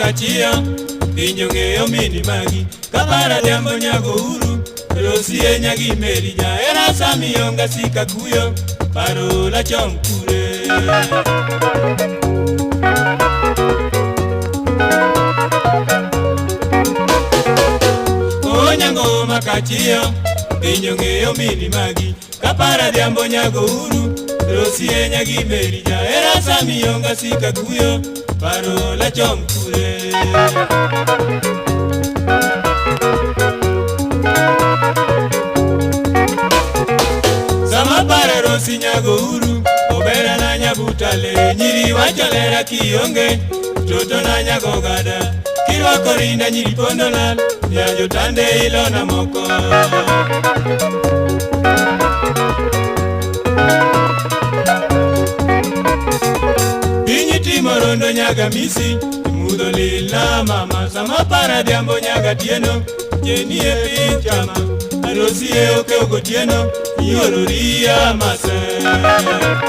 kachiyo, piny ong'eyo mini magi. Kapara dhiambo nyago uru, Rosie nyagi meri jahera samiyonga sika kuyo, parola chom kure. Onyango makachiyo, piny ong'eyo mini magi. Kapara dhiambo nyago uru, Rosie nyagi meri jahera samiyonga sika kuyo, parola chom kure. Sama paro Rosi nyago uru, obera na nyabutale, nyiri wacho lera kionge, toto na nyago gada, kirwako rinda nyiri pondo lal, nyanjo tande ilona moko. Piny timo rondo nyaga misi, mudho lila mama, sama para dhiambo nyaga tieno, jeni e piny chama, Rosi e okew gotieno, ioro ria mase.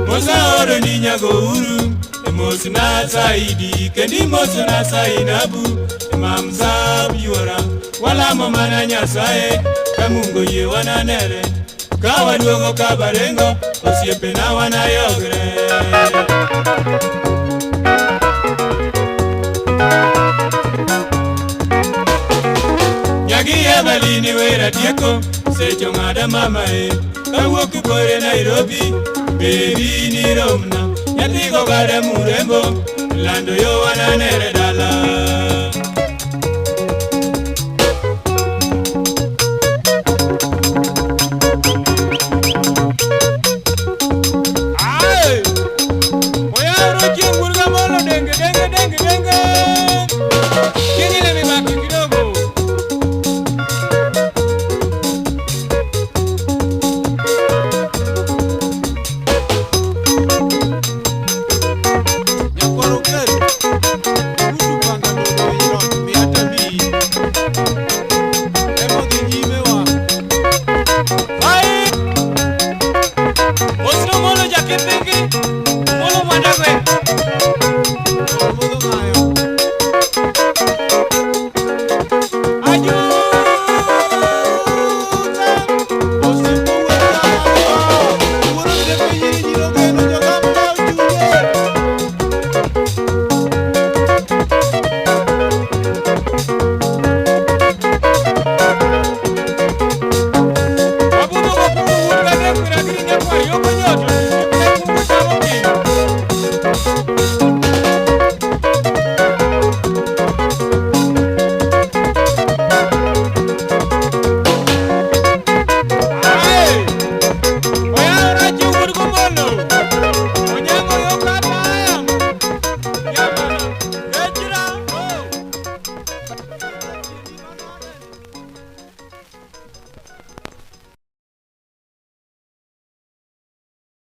Musa oro ni nyago uru, mos na saidi, kendi mos na sainabu, mamsa yuora, walamo mana Nyasaye, ka Mungu oyie wananere, ka waduogo Kabarengo, osiepena wanayogre. Nyagi Evelyn wera tieko, secho ng'ada mama e, kawuok bore Nairobi, bebi ni romna, nyathi go gada murembo, lando yo wananere dala. Aye! Oyawro chieng' wuod Gamolo denge denge denge denge. Chieng' ile mibaki kidogo. Nyakwar Okello, Utu panga mondo owinj loch, miya tamiyi. Ema odhi nyime wa. Ai! Osno molo jakipingi, molo mwandagwe. Molo modho ng'ayo. Ajuza! Osimbo wuod Kamawa, wuoro tepe nyiri nyiri ogeno jogam kaw chunye. Wabudho gokuru wuod Gadek miragiri nyakwar yoko nyoto.